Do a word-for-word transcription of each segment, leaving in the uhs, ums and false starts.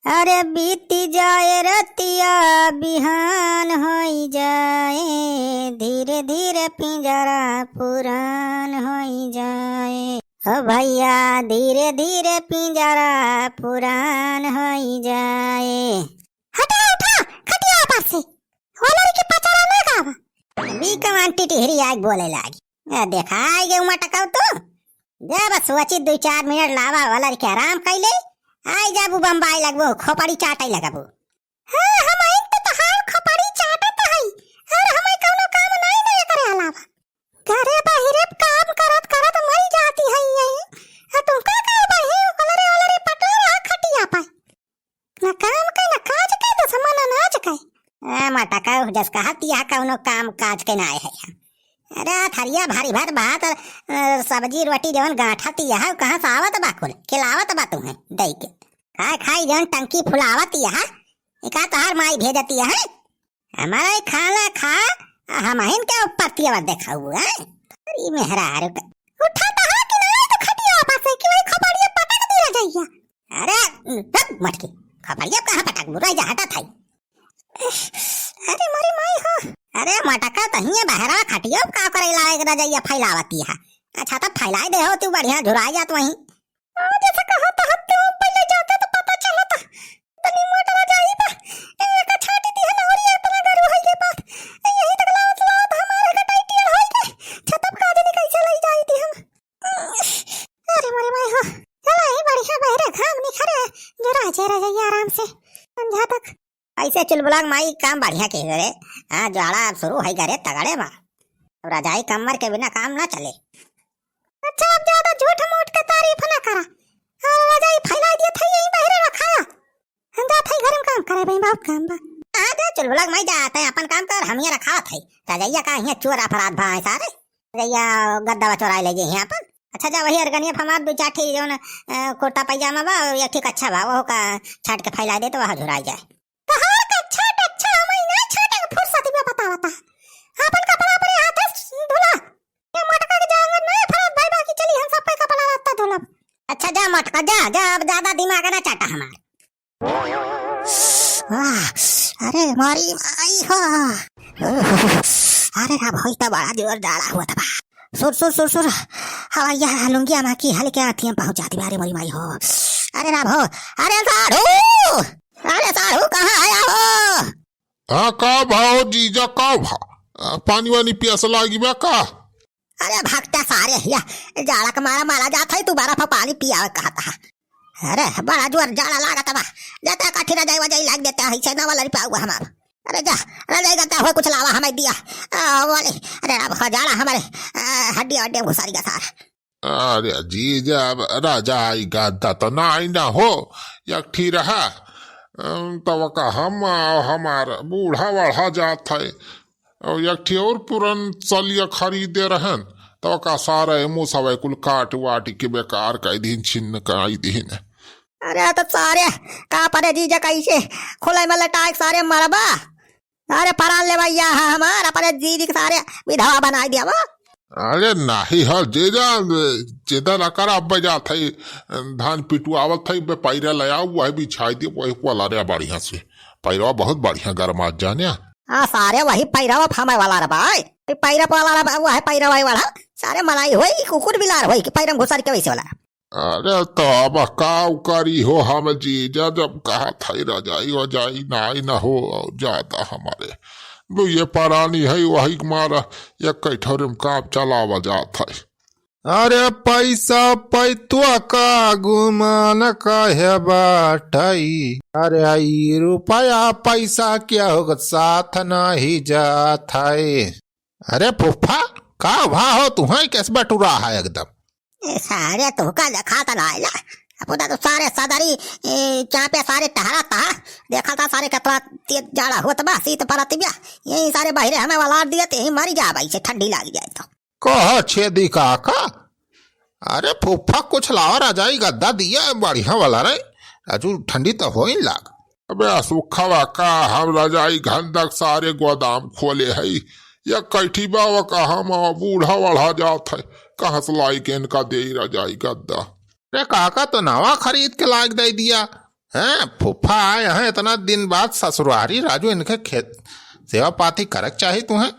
अरे बीती जाए रतिया बिहान होई जाए, धीरे धीरे पिंजरा पुरान होई जाए। ओ भैया धीरे धीरे पिंजरा पुरान होई जाए। हटा, उठा, खटिया पर से। होलर के पचरा ना गावा। अभी कमान टिटहरी आग बोले लागी। ए, देखा, आई गए मटकाऊ तू। जा बस सोची, दुइ चार मिनट लावा, वलर के आराम कइले। आई जाबू बम्बई लगबू, खोपड़ी चाटै लगबू। हाँ, हमहिन तो तहार खोपड़ी चाटत हई, और हमही कउनो काम नाई ना करे अलावा। घरे बाहिरे काम करत करत मरी जाती हई यही। आ तुमका का बही, ओलरे ओलरे पटोर आ खटिया पाई। ना काम के, ना काज के, दुश्मन अनाज के। ए, मटकाऊ, जस कहत यह कउनो काम काज के नाय है। अरे, थरिया भारी भात, भात, अ, सब्जी, रोटी, जवन गांठत यह, कहाँ से आवत बा कुल? खिलावत बा तुम्हें, दई के। खाए खाई जवन टंकी फुलावत यह, एका तोहार माई भेजत यह। हमारा ही खाना खा, आ हमहिन के ऊपर तेवर देखाऊ है। अरे, मेहरारू का। उठा तो है कि नहीं, तो खटिया पर से कि वही खपड़िया पटक दिया जाइया। अरे, हट, मटकी, खपड़िया कहाँ पटक, बुराई जा, हटा थाई। अरे मोरी माई हो। अरे मटका तहिए बहरा खटियो का करे लायक रजइया फैलावती है। अच्छा तो फैलाई दे हो तू बढ़िया झुराई जात वहीं। आ, जैसे कहा तो हत्या पहले जाते तो पता चला था। तनी मोट रजाई बा। एक छाटी दी है ना और ये अपना गरु है के पास। यही तक लावत लावत हमारे का टाइट होई के। छतप का जनी कैसे लई जाई थी हम। अरे मोरी माई हो। चला ही बढ़िया बहरे घाम निखरे। जो राजे रजइया आराम से। संझा तक। ऐसे चुलबुला के माई काम बढ़िया के रे। हाँ, जाड़ा अब शुरू होई करे तगड़े बा। अब रजाई कम्मर के बिना काम ना चले। अच्छा, अब ज्यादा झूठ मूठ के तारीफ ना करा। और रजाई फैला दिया था, यही बहरे रखाया। हम जात है घर में काम करे, भाई, बहुत काम बा। हाँ, जा चुलबुला के माई जात है, अपन काम कर, हम ये रखावत है। रजइया का हियाँ चोर अपराध भा है सारे। रजइया गद्दा चोराई ले जे हियाँ अपन। अच्छा, जा वही अरगनिया फमार दो चार ठे जौन, अ, कुर्ता पैजामा बा, एक ठे अच्छा बा, वो का छाट के फैला दे तो वहाँ झुराई जाए। तोहार का छाट अच्छा, हमई ना छाटे के फुर्सत में बतावता। आपन कपड़ा अपने हाथे से धुला। ये मटका के जांगर ना फरत भाई, बाकी चली हम सब पे कपड़ा लत्ता धुलब। अच्छा जा मटका, जा, जा, अब ज्यादा दिमाग ना चाटा हमार। आह, अरे मोरी माई हो। अरे ना भाई, त बड़ा जोर डाला हुआ था। सुर, सुर, सुर, सुर। हवैया लुंगिया मा की हल्के हाथियम पहुंच जाती बारे मोरी माई हो। अरे ना भो, अरे साढ़ू, अरे साढ़ू कहाँ आया हो? हाँ, का भाव जीजा, का भा? आ, पानी वानी पियास लागी बा का? अरे भक्ता सारे, या जाड़ा के मारा मारा जात है, तू बर्फ पानी पियावे कहता है। अरे बड़ा जोर जाड़ा लागत बा, जाता काठी रजाई वजाई लाग देता है, से नवा लड़ी पाऊगा हमार। अरे जा, रजाई गद्दा हो कुछ लावा हमें दिया। आ, बोले, अरे अब हो जाड़ा हमारे, आ, हड्डी हड्डी घुसारी का सार। अरे जीजा, अब रजाई गद्दा तो नाई ना हो, एक ठी रहा, अम, तब का हम, आ, हमार बूढ़ा बढ़ा जात है, और एक ठी और पुरन सलिया खरीदे रहन, तब का सारा एमो सब कुल काट वाट के बेकार कर दीन, छिन्न कर दीन। अरे तो सारे का परे जीजा कैसे खुले में लटाए सारे मरबा? अरे परान ले भैया, हाँ, हमार अपने जीजी के सारे विधवा बनाई दिया वो। अरे नाही हो जीजा, जीजा ना कर, अब जात है, धान पिटुआवत है, बे पैरा ले आओ, वही बिछाई दिए, वही पला रे बढ़िया से। पैरवा बहुत बढ़िया गरमात जाने। हाँ, सारे वही पैरवा फामे वाला रे भाई। वही पैरवा वाला रे भाई, वही पैरवा वाला। सारे मलाई होई, कुकुर बिलार होई कि पैरम घुसर के वैसे वाला। अरे तो अब का करी हो हम जीजा, जब कहत है रजाई वजाई नाई न हो, और जाता हमारे दो ये परानी है, वही के मारा एक कैठोरे में काम चलावा जात है। अरे पैसा पैतुआ का गुमान काहे बाटई? अरे ई रुपया पैसा क्या हो साथ नाही जात है। अरे फुफ्फा, का भा हो तुहई, कैस बटुरा है एकदम? ए, सारे तोहका देखा त नाइला। अपना तो सारे सदरी, ए, चापे सारे टहरा था। देखा था सारे कितना तेज जाड़ा होत बा, शीत परत बा। यही सारे बहिरे हमें वलार दिए, ते ही मरी जा भाई से ठंडी लाग जाए तो। कह छेदी काका, अरे फुफ्फा कुछ लावा रजाई गद्दा दिया बढ़िया वाला रे। राजू ठंडी तो होई लाग। अबे असुखवा का हम रजाई गद्दा के सारे गोदाम खोले हई। या कैठी बाबा का हम बूढ़ा वढ़ा जात है। कहाँ से लाई के इनका देई रजाई गद्दा? रे काका तो नवा खरीद के लाग दे दिया। हैं, फूफा आए हैं इतना दिन बाद ससुरारी, राजू, इनके खेत सेवा पाती करक चाही तुहें।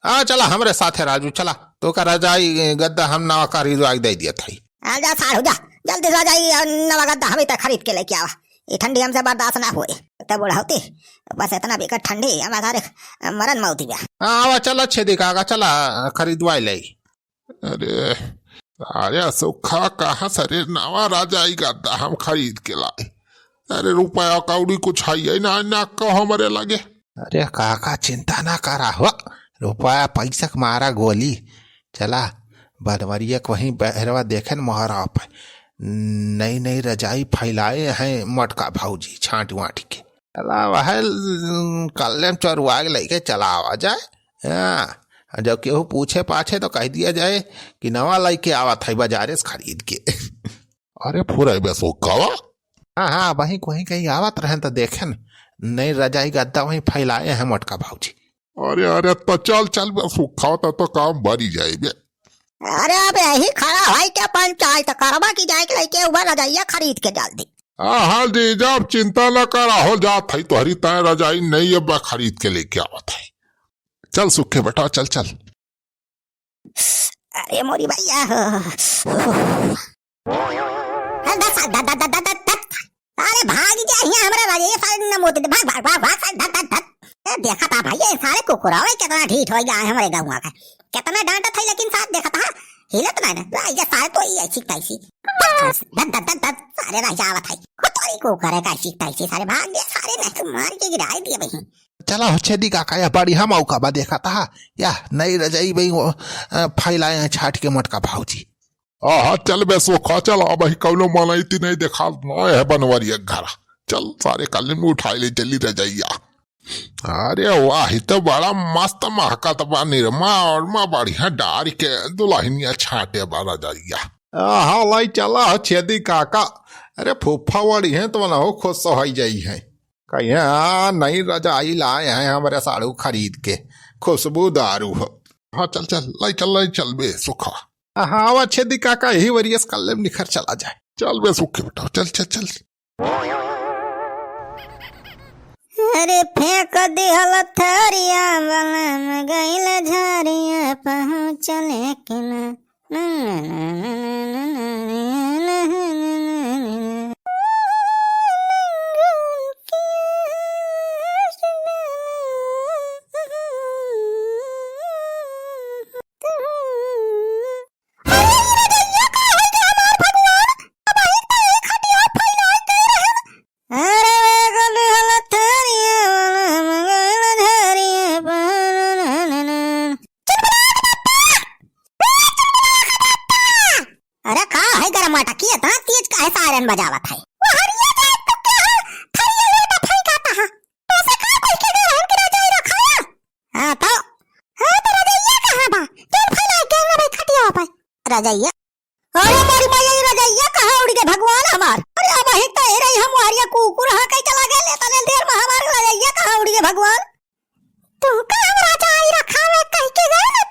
आ, चला हमरे साथे राजू, चला। तोका रजाई गद्दा हम नवा खरीदवा के दे दिया था। आ, जा साढ़ू, जा, जल्दी रजाई और नवा गद्दा हमें तक खरीद के लेके आवा। ये ठंडी हमसे बर्दाश्त ना होए। तब बुढ़ौती, बस इतना बेकार ठंडी, हमारे सारे मरन मौती बा। हाँ, आवा, चला छेदी काका, चला खरीदवाई ले। अरे, अरे सुखा, कहाँ से रे नवा रजाई गद्दा हम खरीद के लाए? अरे रुपया कौड़ी कुछ है ही ना, ना कहो हमरे लगे। अरे काका, चिंता ना करा हो, रुपया पैसा के मारा गोली। चला, बनवरिया के वहीं बहरवा देखे न मोहरा पे नई नई रजाई फैलाए हैं मोटका भौजी छांट वांट के। चला, वह कल्ले में चोरवा के लेके चला आवा जाए। हाँ, जब केहू पूछे पाछे तो कह दिया जाए कि नवा लइके आवत है बाजारे से खरीद के। अरे फुरैबे सुखवा। हाँ, हाँ, वहीं कहीं कहीं आवत रहेन तो देखेन, नई रजाई गद्दा वहीं फैलाए हैं मोटका भौजी। अरे, अरे, तो चल, चल बे सुखवा, तो, तो काम बरी जाए बे। अरे, अब यही खड़ा है क्या पंचायत करवा की जाए के लइके उबा रजाइया खरीद के डाल दी। हाँ, हाँ, जीजा, अब चिंता न करा, हो जात है तोहरी ताए रजाई नई अब खरीद के लेके आवत है। चल सुखे बेटा, चल, चल। अरे मोरी भैया हो। अरे दस, दस, दस, दस, दस, दस। अरे भाग जा, हियाँ हमरा भाई, ये सारे न मोती दे, भाग, भाग, भाग, भाग, सारे धत, धत, धत। ए, देखा था भाई, ये सारे कुकुरवे कितना ढीठ हो गया है हमरे गौवा का। कितना डांटत है, लेकिन साथ देखा था, हिलत नहीं ना। ला, ये सारे तो ही ऐसी तैसी। धत, धत, धत, धत, सारे रह जावत है। वो तोरी कुकुर है, कैसी तैसी, सारे भाग गए, सारे नहीं तो मार के गिराई दिए वहीं। चला हो छेदी काका, यह बढ़िया मौका बा, देखा था, या नई रजाई बई वो, अ, फैलाए हैं छाट के मोटका भौजी। आहा, चल बे सोखा, चल, अब ही कौनो मनैती नहीं देखा, ना है बनवरिया के घर। चल, सारे कल्ले में उठाई ले चली रजैया। अरे वाह, ई तो बड़ा मस्त महकत बा, निरमा ओरमा बढ़िया डार के दुल्हनिया छाटे बा रजैया। आहा, लाई चला हो छेदी काका। अरे फूफा वड़ी हैं तो ना हो खुश हो जाई हैं। कहिए, "हाँ, नई रजाई लाए हैं हमरे साढ़ू खरीद के, खुशबूदार हो।" हाँ, चल, चल, लाई चल, लाई चल बे सुखा। हाँ, आवा छेदी काका, यही वरियस कल्ले में निखर चला जाए। चल बे सुखे बेटा, चल, चल, चल। अरे फेंक दिहल थरिया, बलम गइल झरिया, पहुँचले के ना। अरे वे गोली हला थारी वाला मगन धारी पान। अरे का है गरमाटा की इतना तेज काहे सायरन बजावत है? वो हरिया जाए तो क्या है? थरिया लोटा फेंकाता है। ऐसे का कोई के घर हम गिरा जाए रखा है? हाँ तो, हाँ तो रजैया कहाँ बा? क्यों फैला के ना भाई खटिया पे? रजैया। अरे मोरी मैया, ई रजैया कहाँ उड़ गए भगवान हमार? अरे अब ही तो ए रही हम हरिया कुकुर हाँ कहीं चला गए, ले तने देर में हमार रजैया कहाँ उड़ गए भगवान? तू का हम रजाई रखावे कह के गए ना